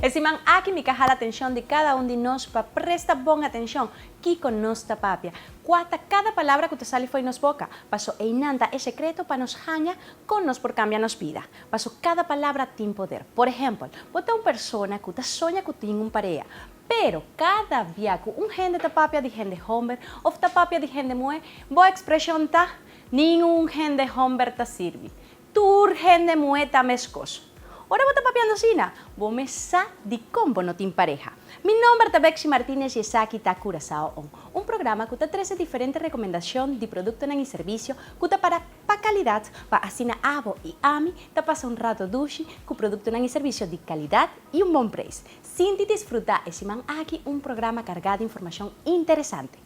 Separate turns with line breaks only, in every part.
E siman aki mi ka hala atenshon di kada un di nos pa presta bon atenshon kiko nos ta papia. Kua ta kada palabra ku ta sali fo'i nos boka? Paso einan ta e sekreto pa nos haña kon nos por kambia nos bida. Paso kada palabra tin poder. Por ehèmpel, bo ta un persona ku ta soña ku tin un pareha. Pero kada bia ku un hende ta papia di hende hòmber òf ta papia di hende muhé, bo ekspreshon ta, Ningun hende hòmber ta sirbi. Tur hende muhé ta meskos. Ora bo ta papiando asina, bo mes sa dikon bo no tin pareha. Mi nomber ta Bexy Martinez i esaki ta Curaçao On, un programa ku ta trese diferente rekomendashon di produktonan i servisio ku ta para pa kalidat pa asina abo i ami ta pasa un rato dushi ku produktonan i servisio di kalidat i un bon preis. Sinti disfrutá e siman aki un programa kargá di informashon interesante.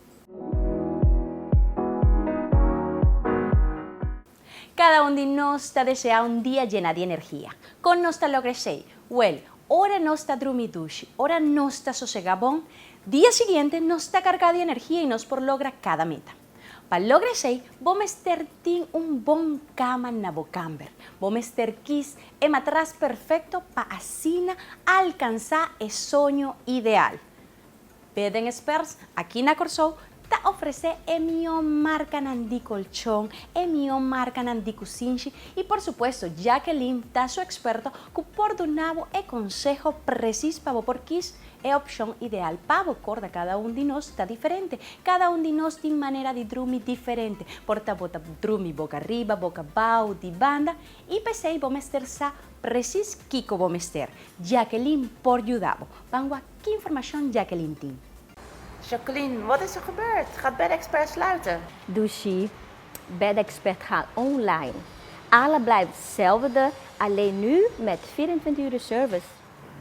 Kada un di nos ta deseá un dia llená di energia. Kon nos ta logra esei? Wèl, ora nos ta drumi dushi, ora nos ta sosegá bon, dia siguiente nos ta kargá di energia i nos por logra kada meta. Pa logra esei, bo mester tin un bon kama na bo kamber. Bo mester kis e matras perfekto pa asina alkansá e soño ideal. Beden Experts aki na Kòrsou ta ofresé e mihó markanan di kolchon, e mihó markanan di kusinshi i por supuesto Jacqueline ta su eksperto ku por duna bo e konseho presis pa bo por kis e opshon ideal pa bo. Korda kada un di nos ta diferente, kada un di nos tin manera di drumi diferente, por ta bo ta drumi boka riba, boka abou, di banda i p'esei bo mester sa presis kiko bo mester. Jacqueline por yuda bo. Ban wak Ki informashon Jacqueline tin?
Jacqueline, wat is er gebeurd? Gaat Bedexpert sluiten?
Dushi, Bedexpert gaat online. Alle blijft hetzelfde, alleen nu met 24 uur service.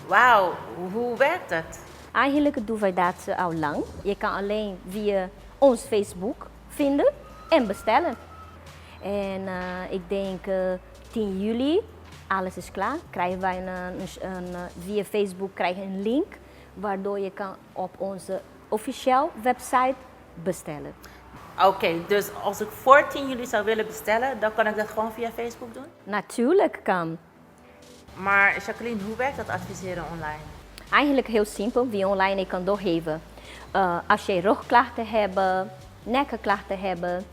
Wauw, hoe werkt het?
Eigenlijk doen wij dat al lang. Je kan alleen via ons Facebook vinden en bestellen. En uh, ik denk uh, eh, 10 juli alles is klaar. Krijgen wij een, een, een, via Facebook krijg je een link waardoor je kan op onze officieel website bestellen.
Oké, dus als ik voor 10 juli zou willen bestellen, dan kan ik dat gewoon via Facebook doen?
Natuurlijk kan.
Maar Jacqueline, hoe werkt dat adviseren online?
Eigenlijk heel simpel, via online ik kan doorgeven. Uh, als je rugklachten hebt, nekkenklachten hebben,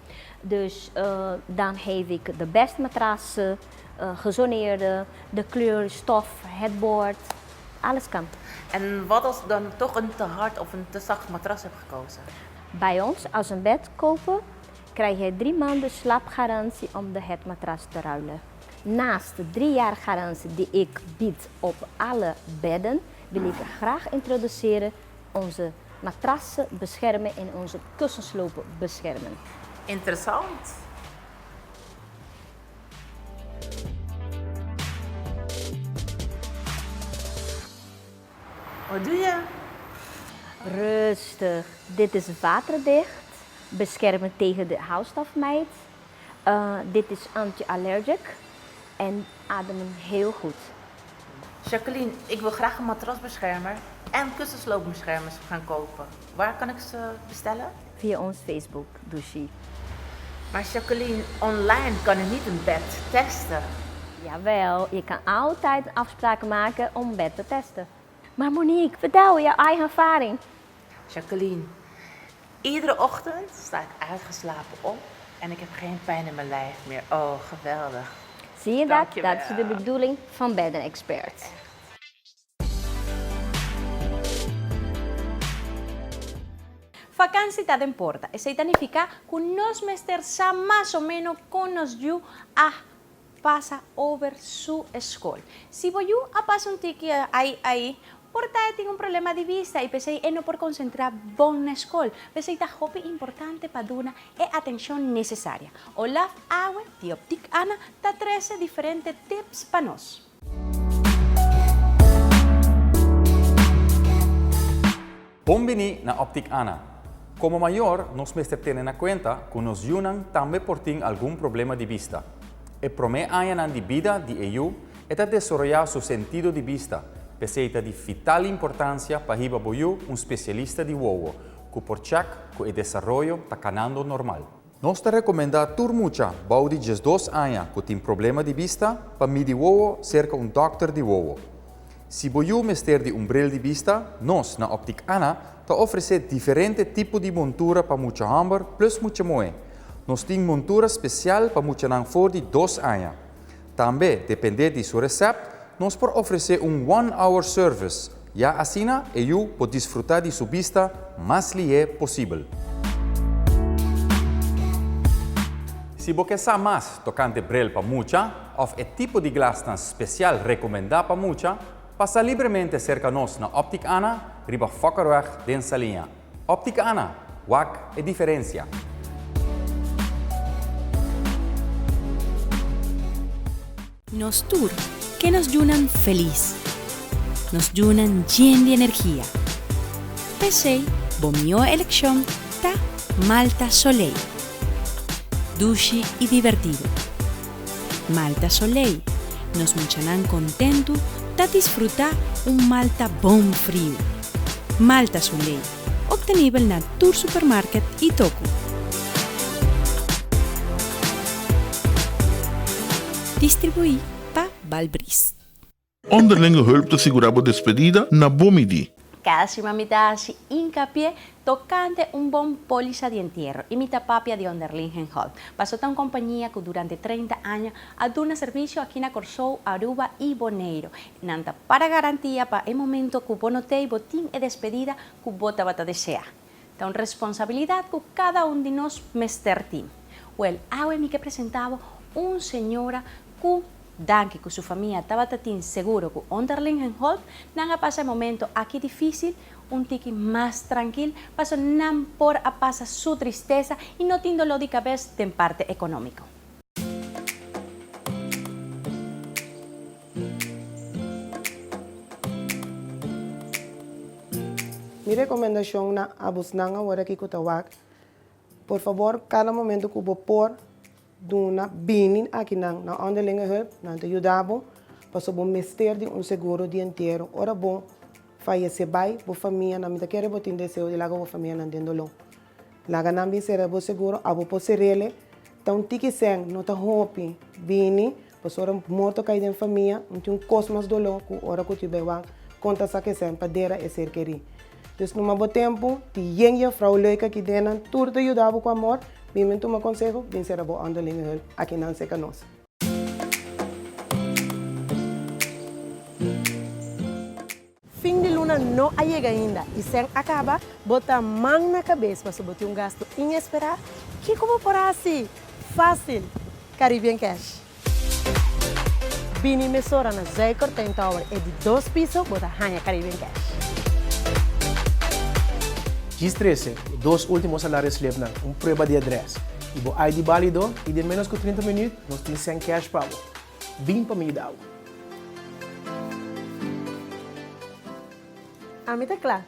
dus uh, dan geef ik de beste matrassen, uh, gezoneerde, de kleur, stof, het bord, alles kan.
En wat als ik dan toch een te hard of een te zacht matras heb gekozen?
Bij ons, als een bed kopen, krijg je drie maanden slaapgarantie om de het matras te ruilen. Naast de drie jaar garantie die ik bied op alle bedden, wil ik graag introduceren onze matrassen beschermen en onze kussenslopen beschermen.
Interessant. Wat doe je?
Rustig. Dit is waterdicht, beschermend tegen de huisstofmijt. Uh, dit is anti-allergic en ademen heel goed.
Jacqueline, ik wil graag een matrasbeschermer en kussensloopbeschermers gaan kopen. Waar kan ik ze bestellen?
Via ons Facebook, Dushi.
Maar Jacqueline, online kan ik niet een bed testen.
Jawel, je kan altijd afspraken maken om bed te testen. Maar Monique, vertel jouw eigen ervaring.
Jacqueline, iedere ochtend sta ik uitgeslapen op en ik heb geen pijn in mijn lijf meer. Oh, geweldig.
Zie je dat? Dat is de bedoeling van Bedden Expert.
Vakantie ta den porta. Esei ta nifiká ku nos mester sa mas o ménos kon nos yu a pasa over su skol. Si bo yu a pasa un tiki ai ai, por ta e tin un problema di bista i p'esei e no por konsentrá bon na skol. P'esei ta hopi importante pa duna e atenshon nesesaria. Olaf Awe di Optiek Anna ta trese diferente tips pa nos.
Bon bini na Optiek Anna. Komo mayor nos mester tene na kuenta ku nos yunan tambe por tin algun problema di bista. E promé añanan di bida di e yu e ta desaroyá su sentido di bista, p'esei ta di vital importansia pa hiba bo yu un spesialista di wowo ku por chèk ku e desaroyo ta kanando normal. Nos ta rekomendá tur mucha bou di 12 aña ku tin problema di bista pa midi wowo serka un dòkter di wowo. Si bo yu mester di un bril di bista, nos na Optik Anna ta ofresé diferente tipo di montura pa mucha hòmber plus mucha muhé. Nos tin montura spesial pa muchanan for di dos aña. Tambe, dependé di su resèpt, nos por ofresé un one hour service, ya asina e yu por disfrutá di su bista mas lihé posibel. Si bo ke sa mas tokante bril pa mucha òf e tipo di glasnan spesial rekomendá pa mucha, pasa libremente serka nos na Optik Anna riba Fokkerweg den Saliña. Optik Anna, wak e diferensia!
Nos tur ke nos yunan felis. Nos yunan yen di energia. P'esei bo mihó elekshon ta Malta Soleil. Dushi i divertido. Malta Soleil, nos muchanan kontentu ta disfrutá un malta bon friu. Malta Soleil, optenibel na tur supermarket i toko. Distribuí pa Balbris.
Onderlinge hulp ta sigurá bo despedida na bo midí.
Cada siman mi ta haci incapié tocante un bon pólisa di entierro y mi ta papia di Onderlingen Hulp. Paso ta un compañia cu durante 30 aña a duna servicio aki na Corsou, Aruba y Boneiro. Nan ta para garantia pa e momento cu bo no tey bo tin e despedida cu bo tabata desea. Ta un responsabilidad cu cada un di nos mester tin. Wel, awe mi ke presenta bo un señora cu danki cu su famia tabata tin seguro cu Onderlingen Hulp, nan a pasa e momento aki dificil un tiki mas trankil paso nan por a pasa su tristesa y no tin dolor di cabes den parte economico.
Mi rekomendashon na abosnan awor aki ku ta wak, por fabor kada momento ku bo por duna bini akinan na Onderlinge Hulp, nan ta yuda bo, pasobra bo mester di un seguro di entiero. Ora bo fayesé bai, bo famianan, mi ta kere bo tin deseo di laga bo famianan den doló. Laga nan bin sera bo seguro, abo por ser'ele, ta un tiki sèn, no ta hopi, bini, pasobra ora morto kai den famia, no tin un kos mas doló ku ora ku tin bai wak kon ta saka e sèn pa dera e ser kerí. Dus numa bo tempu, tin yen juffrouw leuk aki den nan, tur ta yuda bo ku amor, bin bin tuma konseho, bin sera bo onderlinge hulp aki nan serka nos.
Fin di luna no a yega ainda y sèn a caba, bo ta man na cabes pasobra bo tin un gasto inesperá? Kico bo por haci? Fácil! Caribbean Cash. Bini mesora na Zuikertuin Tower e di dos piso bo ta haña Caribbean Cash.
Djis trese bo dos ultimo salario slipnan, un prueba di adres y bo ID balido y den menos cu 30 minuut nos tin sèn cash pa bo. Bin pa mi yuda bo.
Ami ta kla.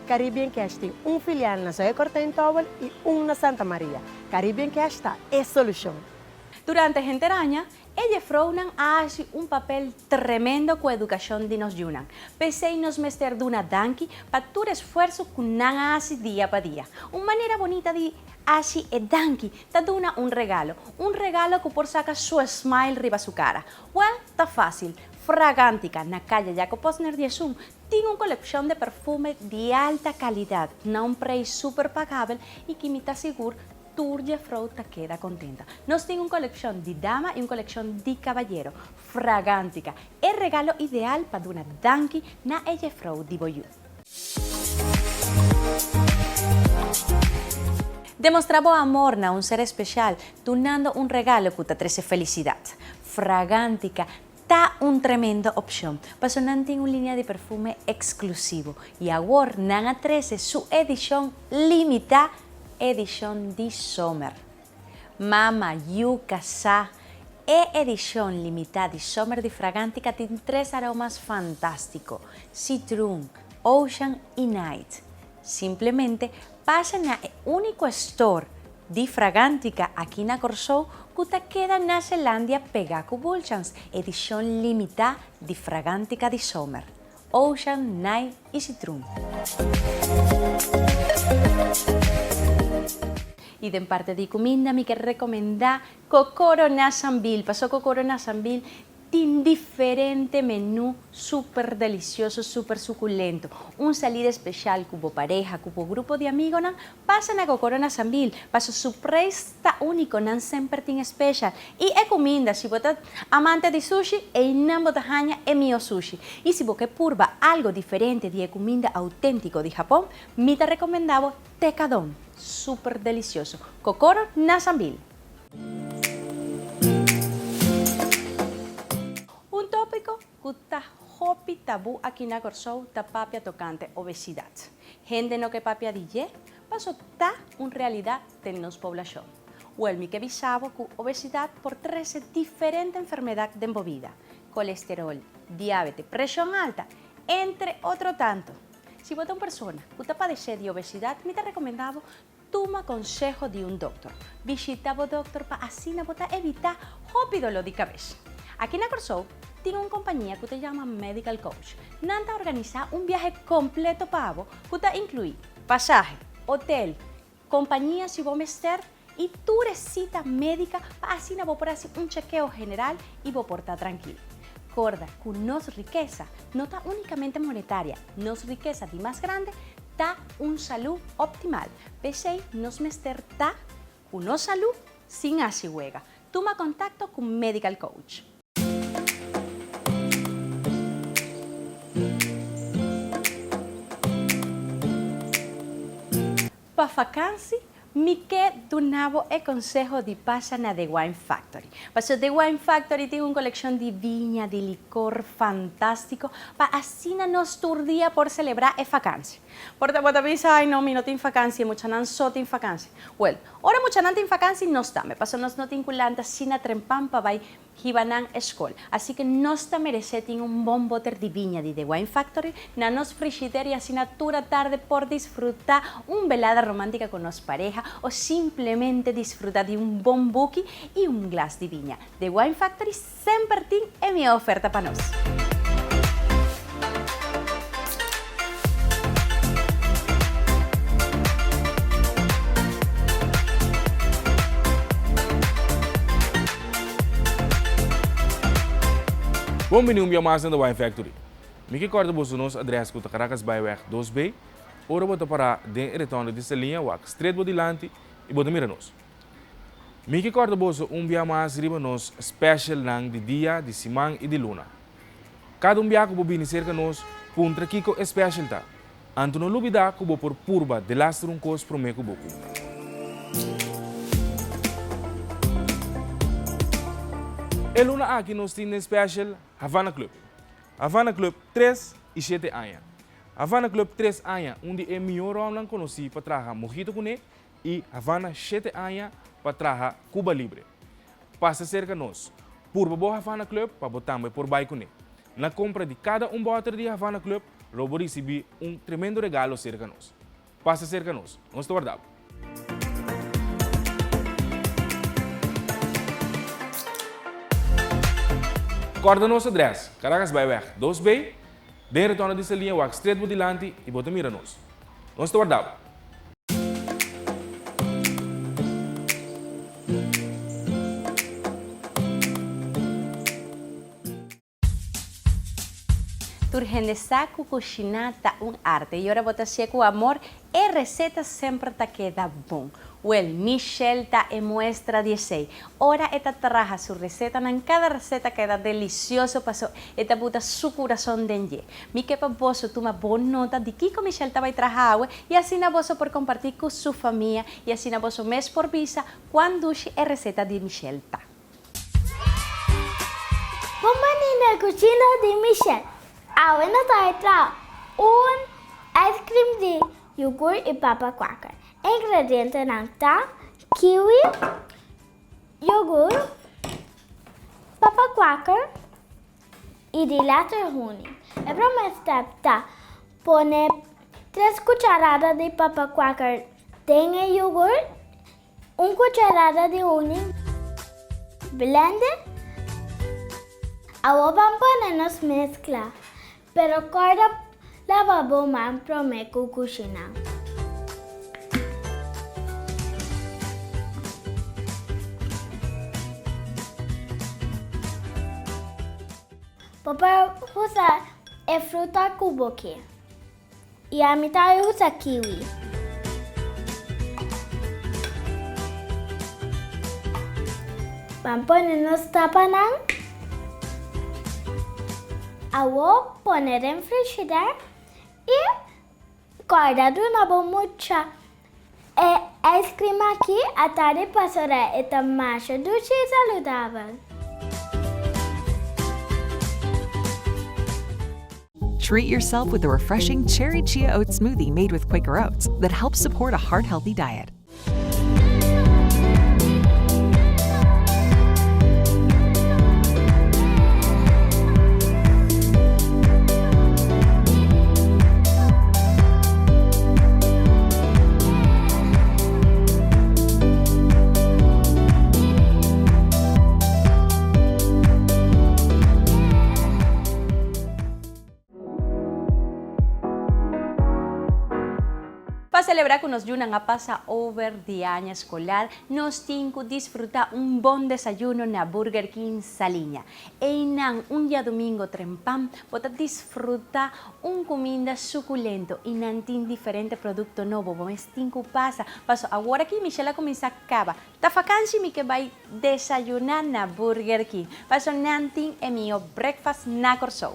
Caribbean Cash tin un filial na Zuikertuin Tower y un na Santa Maria. Caribbean Cash ta e solucion.
Durante henter aña, e jefrounan a haci un papel tremendo cu educacion di nos yunan. P'esey nos mester duna danki pa tur esfuerso cu nan a haci dia pa dia. Un manera bonita di haci e danki ta duna un regalo, un regalo cu por saca su smile riba su cara. Wel, ta facil. Fragantica, na Calle Jacob Posner 11, tin un coleccion de perfume di alta calidad na un prijs super pagabel y ki mi ta sigur tur jefrouw ta keda contenta. Nos tin un coleccion di dama y un coleccion di caballero. Fragantica, e regalo ideal pa duna danki na e jefrouw di bo yu. Demostra bo amor na un ser especial dunando un regalo cu ta trece felicidad. Fragantica ta un tremendo opcion, paso nan tin un linea di perfume exclusivo y awor nan a trece su edicion limita, edicion di zomer. Mama, yu, casá, E edicion limita di Zomer di Fragantica tin tres aromas fantastico, Citroen, Ocean y Night. Simplemente pasa na e úniko store di Fragántica aki na Kòrsou ku ta keda na Zelandia pegá ku Bulchans, edishon limitá di Fragántica di Zomer, Ocean, Nai i Citroen. I den parte di kuminda mi ke rekomendá Kokoro na Sambil, paso Kokoro na Sambil Tin diferente menú super delicioso, super suculento. Un salida special cu bo pareha, cu bo grupo di amigonan, pasa na Kokoro na Sambil, paso su prijs ta unico, nan semper tin special. Y e cuminda, si bo ta amante di sushi, eynan bo ta haña e mio sushi. Y si bo ke purba algo diferente di e cuminda autentico di Japon, mi ta recomenda bo Tekadon, super delicioso. Kokoro na Sambil. Un tópiko ku ta hopi tabú aki na Kòrsou ta papia tokante obesidat. Hende no ke papia di dje, paso ta un realidat den nos poblashon. Wèl mi ke bisa bo ku obesidat por trese diferente enfermedat den bo bida, kolesterol, diabete, preshon alta, entre otro tantu. Si bo ta un persona ku ta padesé di obesidat mi ta rekomendá bo Tuma konseho di un dokter. Bishita bo dokter pa asina bo ta evitá hopi doló di kabes. Aki na Kòrsou tin un kompania ku ta yama Medical Coach. Nan ta organisá un biahe kompleto pa bo ku ta inkluí pasahe, hotel, kompania si bo mester i tur e sita médika pa asina bo por hasi un chekeo general i bo por ta trankil. Korda ku nos rikesa no ta únikamente monetaria, nos rikesa di mas grande Ta un salú optimal. P'esei nos mester ta ku nos salú sin hasi wega. Tuma kontakto ku Medical Coach. Pa fakansi Mi ke duna bo e konseho di pasa na The Wine Factory. Pasobra The Wine Factory tin un kolekshon di biña, di likor fantástiko pa asina nos tur dia por selebrá e fakansi. Por ta bo ta bisa, Ai no, mi no tin fakansi, e muchanan so tin fakansi. Wèl, ora muchanan tin fakansi, nos tambe, pasobra nos no tin ku lanta asina trempan pa bai Hiba nan e skol. Así ke nos ta meresé tin un bon boter di biña di The Wine Factory na nos frishider i asina tur a tarde por disfrutá un belada romántika ku nos pareha o simplemente disfrutá di un bon buki i un glas di biña. The Wine Factory semper tin e mihó oferta pa nos.
Bon bini un bia mas na The Wine Factory. Mi ke kòrda boso nos adrès ku ta Caracasbaaiweg dos B. Ora bo ta pará den e retonde di Saliña wak stret bo dilanti i bo ta mira nos. Mi ke kòrda boso un bia mas riba nos specialnan di dia, di siman i di luna. Kada un bia ku bo bini serka nos, puntra kiko e special ta. Anto no lubidá ku bo por purba delaster un kos promé ku bo kumpra. E luna aki nos tin den special Havana Club. Havana Club tres i shete aña. Havana Club tres aña, un di e mihó ròmnan konosí pa traha mojito kuné i Havana shete aña pa traha Cuba Libre. Pasa serka nos. Purba bo Havana Club pa bo tambe por bai kuné. Na kompra di kada un bòter di Havana Club lo bo risibí un tremendo regalo serka nos. Pasa serka nos, nos ta warda bo. Kòrda nos adrès, Caracasbaaiweg dos B, den retorno di Saliña wak stret bo dilanti i bo ta mira nos. Nos ta warda bo.
Tur hende sa ku kushiná ta un arte i ora bo ta hasié ku amor, e reseta semper ta keda bon. Wèl, Michelle ta e muestra di esei. Ora e ta traha su resetanan, kada reseta keda delisioso paso e ta buta su kurason den dje. Mi ke pa boso tuma bon nota di kiko Michelle ta bai traha awe i asina boso por kompartí ku su famia i asina boso mes por bisa kuan dushi e reseta di Michelle ta.
Bon bini na cushina di Michelle. Awe nos ta bay traha un ice cream di yogur y papa cracker. E ingredientenan ta, kiwi, yogur, papa cracker y di later honing. E prome step ta pone. Tres cucharada di papa quaker den e yoghurt, un cucharada di honing, blende. Awor ban pone nos mezcla, pero corda laba bo man prome cu cushina. Bo por usa e fruta cu bo ke. I ami ta usa kiwi. Ban pone nos tapanan. Awor pone den frishider i kòrda duna bo mucha e ijskrim aki atardi pasobra e ta masha dushi i saludabel.
Treat yourself with a refreshing cherry chia oat smoothie made with Quaker Oats that helps support a heart healthy diet.
Pa celebra cu nos yunan a pasa over di aña escolar, nos tin cu disfruta un bon desayuno na Burger King Saliña. Eynan un diadomingo trempan bo ta disfruta un cuminda suculento y nan tin diferente producto nobo. Bo mes tin cu pasa. Paso awor aki Michelle a cuminsa caba. Ta vakansi mi ke bai desayuná na Burger King. Paso nan tin e mihó breakfast na Kòrsou.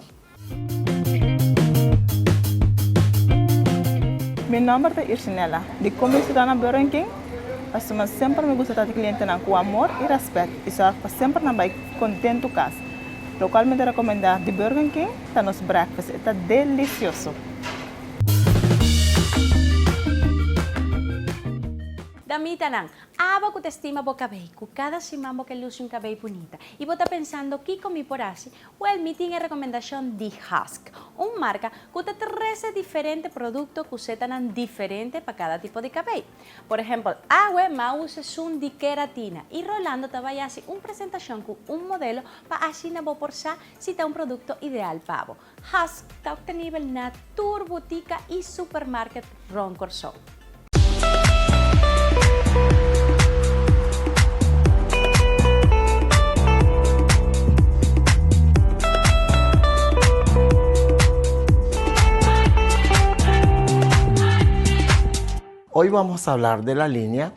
Mi nòmber ta Irsinella. Dikon mi siudat na Burger King? Pasobra semper mi gusta trata klientenan ku amor i rèspèt i sòrg pa semper nan bai kontentu kas. Lokual mi ta rekomendá di Burger King ta nos breakfast, e ta delisioso.
Damitanan, Abo ku ta stima bo kabei, ku kada siman bo ke lusi un kabei bunita i bo ta pensando kiko mi por hasi, wèl mi tin e rekomendashon di Husk, un marka ku ta trese diferente produkto ku setanan diferente pa kada tipo di kabei. Por ehèmpel, awe m'a usa esun di keratina i Rolando ta bai hasi un presentashon ku un modelo pa asina bo por sa si ta un produkto ideal pa bo. Husk ta obtenibel na tur botika i supermarket rond Kòrsou.
Hoy vamos a hablar de la línea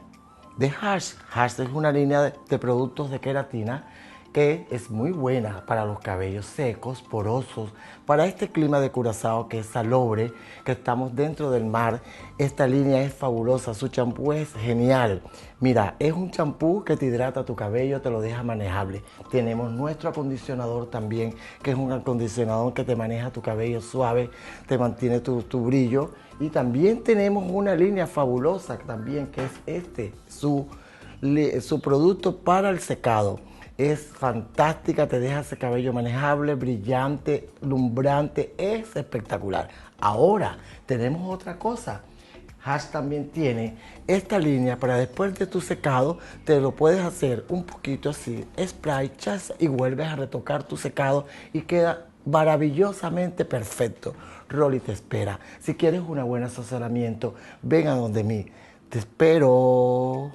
de Hash. Hash es una línea de productos de queratina que es muy buena para los cabellos secos, porosos, para este clima de Curazao que es salobre, que estamos dentro del mar. Esta línea es fabulosa, su champú es genial. Mira, es un champú que te hidrata tu cabello, te lo deja manejable. Tenemos nuestro acondicionador también, que es un acondicionador que te maneja tu cabello suave, te mantiene tu, tu brillo. Y también tenemos una línea fabulosa también, que es este, su, su producto para el secado. Es fantástica, te deja ese cabello manejable, brillante, lumbrante, es espectacular. Ahora tenemos otra cosa. Hash también tiene esta línea para después de tu secado, te lo puedes hacer un poquito así, spray, chas, y vuelves a retocar tu secado y queda maravillosamente perfecto. Rolly te espera. Si quieres un buen asesoramiento, ven a donde mí. Te espero.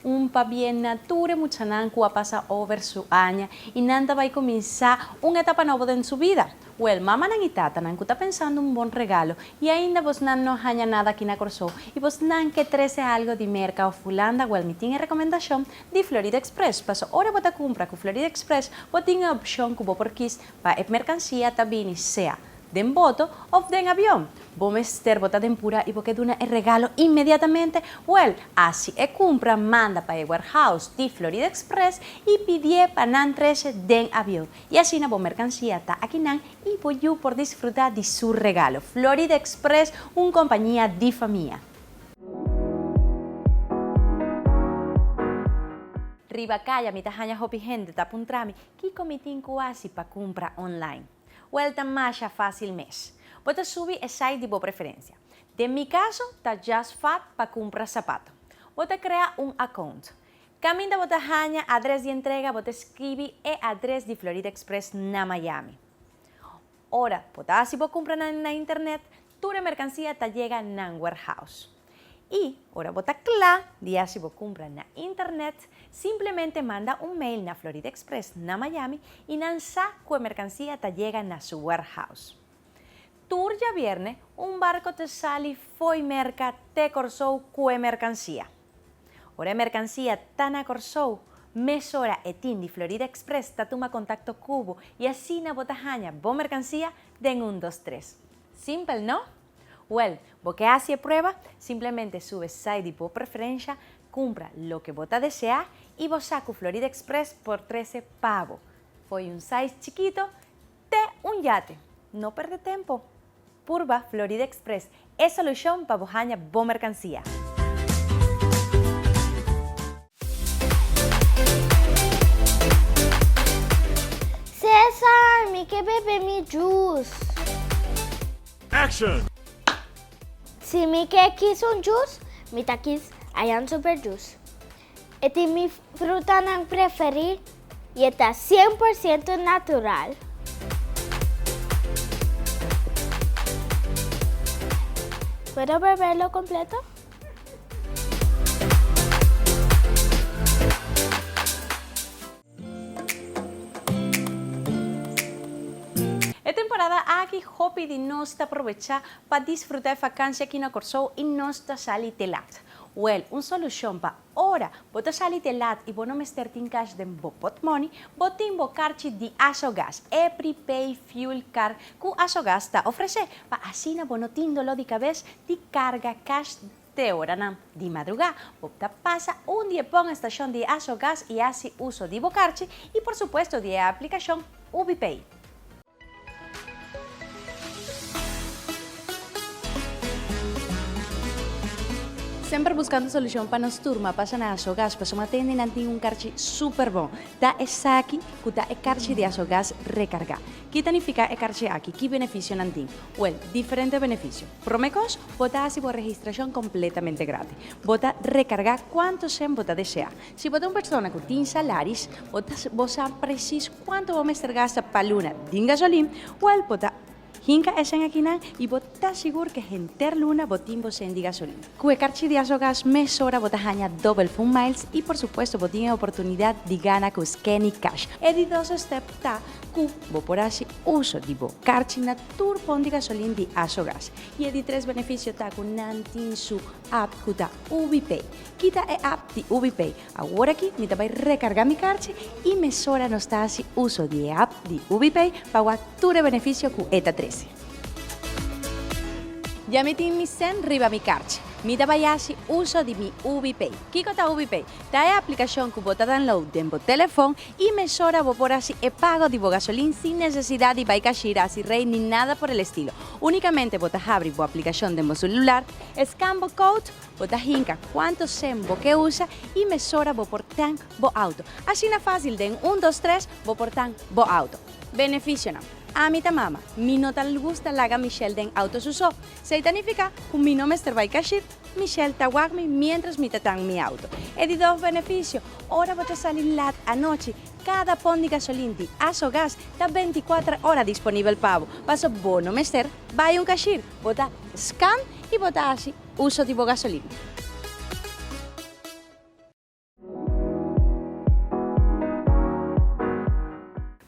Un pabien na tur e muchanan ku a pasa over su aña i nan ta bai kuminsá un etapa nobo den su bida. Wèl, mamanan i tatanan ku ta pensando un bon regalo i ainda bosnan no haña nada aki na Kòrsou i bosnan ke trese algo di Merka òf Hulanda, wèl mi tin e rekomendashon di Florida Express. Paso ora bo ta kumpra ku Florida Express bo tin e opshon ku bo por kis pa e merkansia ta bini sea. Den boto of den avion? Bo mester bo ta den pura i bo ke duna e regalo inmediatamente? Wel, hasi e kumpra, manda pa e warehouse di Florida Express i pidié pa nan trese den avion. I asina bo merkansia ta akinan i bo yu por disfrutá di su regalo. Florida Express, un kompania di famia. Riba kaya mi ta haña hopi hende ta puntra mi kiko mi tin ku hasi pa kumpra online. Wèl ta masha fásil mes. Bo ta subi e site di bo preferensia. Den mi kaso ta JustFab pa kumpra sapato. Bo ta krea un akount. Kaminda bo ta haña adrès di entrega bo ta skibi e adrès di Florida Express na Miami. Ora bo ta hasi bo kumpranan na internet, tur e merkansia ta yega nan warehouse. I ora bo ta kla di hasi bo kumpra na internet, simplemente manda un mail na Florida Express na Miami i nan sa ku e merkansia ta yega na su warehouse. Tur djabierne un barko ta sali fo'i Merka te Kòrsou ku e merkansia. Ora e merkansia ta na Kòrsou, mesora e tim di Florida Express ta tuma kontakto ku bo i asina bo ta haña bo merkansia den un dos tres. Simpel, no? Wèl, bo ke hasi e prueba? Simplemente sube site di bo preferensha, kumpra loke bo ta deseá i bo sa ku Florida Express por trese pa bo. Fo'i un size chikito te un yate. No pèrdè tempu! Purba Florida Express, e solushon pa bo haña bo merkansia.
Cesar, mi ke bebe mi juice.
Action!
Si mi ke kis un juice, mi ta kis Ayan Super Juice. E tin mi frutanan preferí i e ta 100% natural. Puedo beberlo completo?
E temporada aki hopi di nos ta probecha pa disfruta e vakantie aki na Kòrsou i nos ta sali te lat. Wèl, un solushon pa ora bo ta sali te lat i bo no mester tin cash den bo potmoni, bo tin bo karchi di Asogas, e prepay fuel card ku Asogas ta ofresé, pa asina bo no tin doló di kabes di karga cash Te oranan di madrugá, bo ta pasa un di e pon stashon di Asogas i hasi uso di bo karchi i por supuesto di e aplikashon UbiPay. Semper buskando solushon pa nos tur, ma pasa na Asogas pasobra tende nan tin un karchi super bon. Ta esaki ku ta e karchi di Asogas rekargá. Ki ta nifiká e karchi aki? Ki benefisio nan tin? Wèl, diferente benefisio. Promé kos, bo ta hasi bo registrashon kompletamente gratis. Bo ta rekargá kuantu sèn bo ta deseá. Si bo ta un persona ku tin salaris, bo ta bo sa presis kuantu bo mester gasta pa luna den gasolin, wèl bo ta hinka e sèn akinan i bo ta sigur ke henter luna bo tin bo sèn di gasolin. Ku e karchi di Asogas mesora bo ta haña dobel fun miles i por supuesto bo tin e oportunidat di gana ku Scanny Cash. E di dos step ta ku bo por hasi uso di bo karchi na tur pon di gasolin di Asogas. I e di tres benefisio ta ku nan tin su app ku ta UbiPay. Kita e app di UbiPay. Awor aki mi ta bai rekargá mi karchi i mesora nos ta hasi uso di e app di UbiPay pa wak tur e benefisio ku e ta trese. Ya mi tin mi sèn riba mi karchi. Mi ta bai hasi uso di mi UbiPay. Kiko ta UbiPay? Ta e aplikashon ku bo ta download den bo telefon i mesora bo por hasi e pago di bo gasolin sin nesesidat di bai kashir, hasi rei ni nada por el estilo. Únikamente bo ta habri bo aplikashon den bo selular, scan bo code, bo ta hinka kuantu sèn bo ke usa i mesora bo por tank bo auto. Asina fásil den un dos tres bo por tank bo auto. Benefisionan. Ami ta mama, mi no ta gusta laga Michelle den auto su so. Esei ta nifiká ku mi no mester bai kashir. Michelle ta wak mi miéntras mi ta tank mi auto. E di dos benefisio, ora bo ta sali lat anochi, kada pon di gasolin di Asogas ta bentikuater ora disponibel pa bo. Paso bo no mester bai un kashir, bo ta scan i bo ta hasi uso di bo gasolin.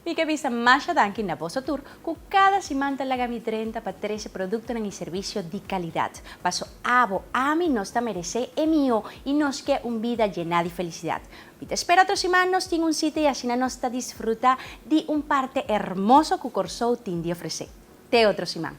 Mi ke bisa masha danki na boso tur ku kada siman ta laga mi drenta pa trese produktonan i servisio di kalidat. Paso abo, ami nos ta meresé e mihó i nos ke un bida yená di felisidat. Mi ta spera otro siman nos tin un sita i asina nos ta disfrutá di un parte hermoso ku Kòrsou tin di ofresé. Te otro siman.